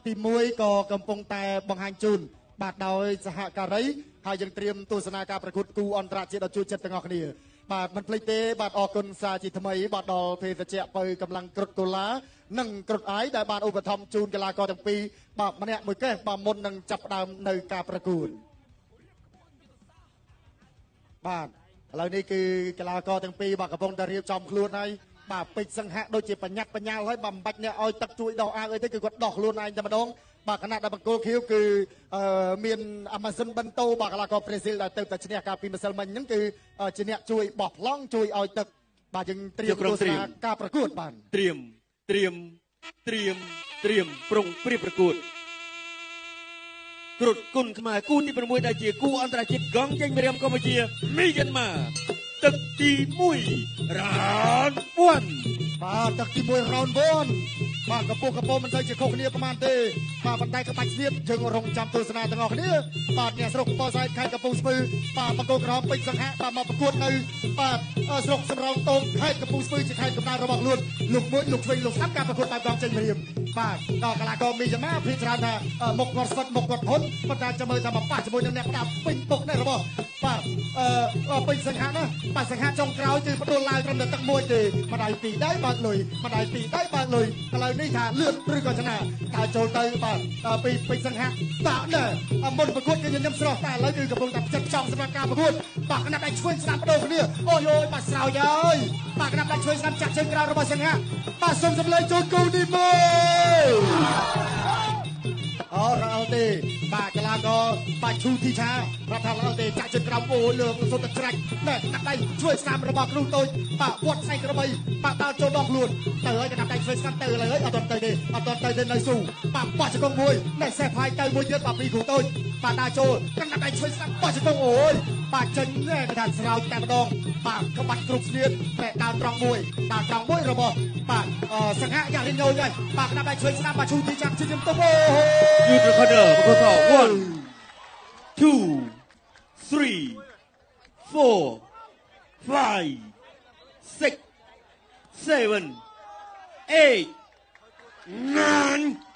ទី1ក៏កំពុងតែបង្ហាញជូនបាទដោយសហការីហើយយើងត្រៀមទស្សនាការប្រកួតគូអន្តរជាតិដ៏ជួយចិត្តទាំងអស់គ្នាបាទមិនភ្លេចទេបាទអរគុណសាជាថ្មីបាទដល់ភេសជ្ជៈបើកម្លាំងគ្រុតកូឡានិងគ្រុតអាយដែលបានឧបត្ថម្ភជូនកីឡាករទាំងពីរបាទម្នាក់មួយកេះបាទមុននឹងចាប់ផ្ដើមនៅការប្រកួតបាទឥឡូវនេះគឺកីឡាករទាំងពីរបាទកំពុងតែរៀបចំខ្លួនហើយបាទពេជ្រសង្ហៈដូចជាបញ្ញាត់បញ្ញាល់ហើយបាទមិនបាច់អ្នកឲ្យទឹកជួយដោះអាវអីទេគឺគាត់ដោះខ្លួនឯងតែម្ដងបាទខណៈដែលបង្គោលខៀវគឺមាន Amazon Bento បាទកីឡាករប្រេស៊ីលដែលទៅតែឈ្នះកាលពីម្សិលមិញហ្នឹងគឺជាអ្នកជួយបោះប្លង់ជួយឲ្យទឹកបាទយើងត្រៀមទស្សនាការប្រកួតបាទត្រៀមត្រៀមត្រៀមត្រៀមប្រុងព្រៀបប្រកួតគ្រុតគុណខ្មែរគូទី6ដែលជាគូអន្តរជាតិកងចេញម្រាមកម្ពុជាមីយ៉ាន់ម៉ាទឹកទី1 round 1បាទទឹកទី1 round 1បាទកម្ពស់កម្ពស់មិនសូវជាខុសគ្នាប្រហែលទេបាទប៉ុន្តែក្បាច់ស្នៀតយើងរងចាំទស្សនាទាំងអស់គ្នាបាទអ្នកស្រុកពោធិ៍សែនខេត្តកំពង់ស្ពឺបាទបង្គោលក្រហមពេជ្រសង្ហៈបាទមកប្រកួតនៅបាទស្រុកសំរោងតងខេត្តកំពង់ស្ពឺជាខេត្តកំណើតរបស់ខ្លួនលោកមួយលោកឆ្វេងលោកស្ដាំការប្រកួតបែបកងចេញម្រាមបាទដល់កីឡាករមីយ៉ាន់ម៉ាភាគច្រើនថាមុខគាត់ស្វិតមុខគាត់ធន់ប៉ុន្តែចាំមើលថាមកប៉ះជាមួយនឹងអ្នកផ្ដាប់ពេញពុកនេះរបស់បាទពេជ្រសង្ហៈណាបាទសង្ហៈចុងក្រោយគឺផ្ដួលឡើងត្រឹមតែទឹកមួយទេម្ដាយពីរដៃបើកលុយម្ដាយពីរដៃបើកលុយឥឡូវនេះថាលឿនឬក៏ชนะតើចូលទៅបាទពីពេជ្រសង្ហៈតើណែមុនប្រកួតគឺញញឹមស្រស់តែឥឡូវគឺកំពុងតែផ្ចិតផ្ចង់សម្រាប់ការប្រកួតបាទកណាប់ដៃឆ្វេងស្ដាំបដូរគ្នាអូយអូយបាទស្រោចហើយបាទកណាប់ដៃឆ្វេងស្ដាំចាក់ជើងក្រោយរបស់សង្ហៈបាទសូមសម្លេងចូលគូនេះមួយអូរអល់ទេបាទកីឡាករបាទឈូធីឆារដ្ឋាភិបាលទេចាក់ជើងក្រោមអូលើកសុទ្ធតែច្រាច់ណែកណាប់ដៃឆ្វេងស្ដាំរបស់គ្រូតូចបាទវត្តផ្សែងក្របីបាទដើរចូលដងខ្លួនទៅហើយកណាប់ដៃឆ្វេងស្ដាំទៅឡើយអត់ទាន់ទៅទេអត់ទាន់ទៅទេនៅស៊ូបាទបោះជង្គង់មួយណែសេះផាយទៅមួយទៀតបាទពីគ្រូតូចបាទដើរចូលកណាប់ដៃឆ្វេងស្ដាំបោះជង្គង់អូយបាទចេញណែគេថាស្រោចតែម្ដងបាទក្បាច់គ្រប់ស្នៀតតែដើរត្រង់មួយដើរត្រង់មួយរបស់បាទសង្ហៈយ៉ាងរិញយហើយបាទកណាប់ដៃឆ្វេងស្ដាំបាទឈូទីចាំជិះទុំអូយូត recorder បកត1 2 3 4 5 6 7 8 9